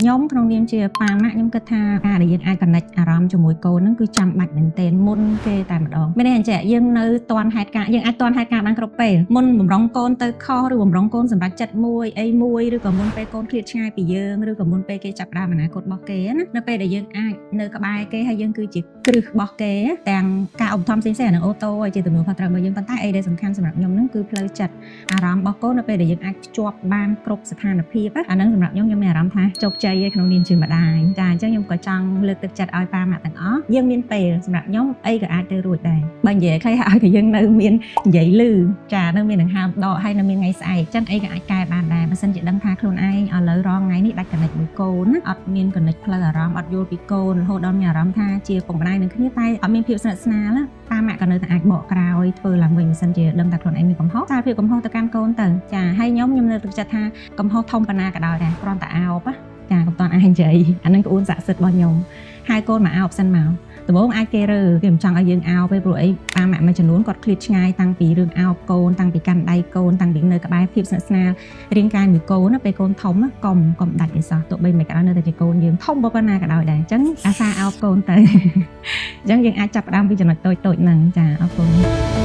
ខ្ញុំក្នុងនាមជាប៉ាម៉ាក់ខ្ញុំគិតថាការដែលយើងអាច connect អារម្មណ៍ជាមួយកូនហ្នឹងគឺចាំបាច់មែនទែនមុនគេតែម្ដងមានន័យថាអញ្ចឹងយើងនៅទាន់ហេតុការណ៍យើងអាចទាន់ហេតុការណ៍បានគ្រប់ពេលមុនបំរុងកូនទៅខុសឬបំរុងកូនសម្រេចចិត្តមួយអីមួយឬក៏មុនពេលកូនឃ្លាតឆ្ងាយពីយើងឬក៏មុនពេលគេចាប់ផ្ដើមអនាគតរបស់គេណានៅពេលដែលយើងអាចនៅក្បែរគេហើយយើងគឺជាគ្រឹះរបស់គេទាំងការឧបត្ថម្ភផ្សេងៗអានឹង auto ហើយជាទំនួលខុសត្រូវរបស់យើងប៉ុន្តែអីដែលសំខាន់សម្រាប់ខ្ញុំហ្នឹងគឺផ្លូវចិត្ត អារម្មណ៍របស់កូននៅពេលដែលយើងអាចភ្ជាប់បានគ្រប់ស្ថានភាពអាហ្នឹងសម្រាប់ខ្ញុំខ្ញុំមានអារម្មណ៍ថាជោគជ័យឯក្នុងនាមជាម្ដាយចាអញ្ចឹងខ្ញុំក៏ចង់លើកទឹកចិត្តឲ្យប៉ាម៉ាក់ទាំងអស់យើងមានពេលសម្រាប់ខ្ញុំអីក៏អាចទៅរួចដែរបើនិយាយខ្លីឲ្យតែយើងនៅមាននិយាយលឺចានៅមានដង្ហើមដកហើយនៅមានថ្ងៃស្អែកអញ្ចឹងអីក៏អាចកែបានដែរបើសិនជាដឹងថាខ្លួនឯងឥឡូវរងថ្ងៃនេះដាច់ connect មួយកូនណាអត់មាន connect ផ្លូវអារម្មណ៍អត់យល់ពីកូនរហូតដល់មានអារម្មណ៍ថាជាពុកម្ដាយនឹងគ្នាតែអត់មានភាពស្និទ្ធស្នាលណាប៉ាម៉ាក់ក៏នៅតែអាចបកក្រោយធ្វើឡើងវិញបើសិនជាដឹងថាខ្លួនឯងមានកំហុសសារភាពកំហុសទៅកាន់កូនទៅចាហើយខ្ញុំនៅទឹកចិត្តថាកំហុសធំប៉ុណ្ណាក៏ដោយដែរគ្រាន់តែអោបណាចាកុំតាន់អាចនិយាយអានឹងក្អួនស័ក្តិសិទ្ធិរបស់ខ្ញុំហៅកូនមកអោបសិនមកដំបូងអាចគេរើគេមិនចង់ឲ្យយើងអោបទេព្រោះអីប៉ាម៉ាក់មួយចំនួនគាត់ឃ្លាតឆ្ងាយតាំងពីរឿងអោបកូនតាំងពីកាន់ដៃកូនតាំងពីនៅក្បែរភាពស្និទ្ធស្នាលរាងកាយមួយកូនណាពេលកូនធំណាកុំកុំដាច់អីសោះទោះបីមិនក៏ដោយនៅតែជាកូនយើងធំប៉ុណ្ណាក៏ដោយដែរអញ្ចឹងអាសាអោបកូនទៅ អញ្ចឹងយើងអាចចាប់ផ្ដើមពីចំណុចតូចៗហ្នឹងចាអរគុណ។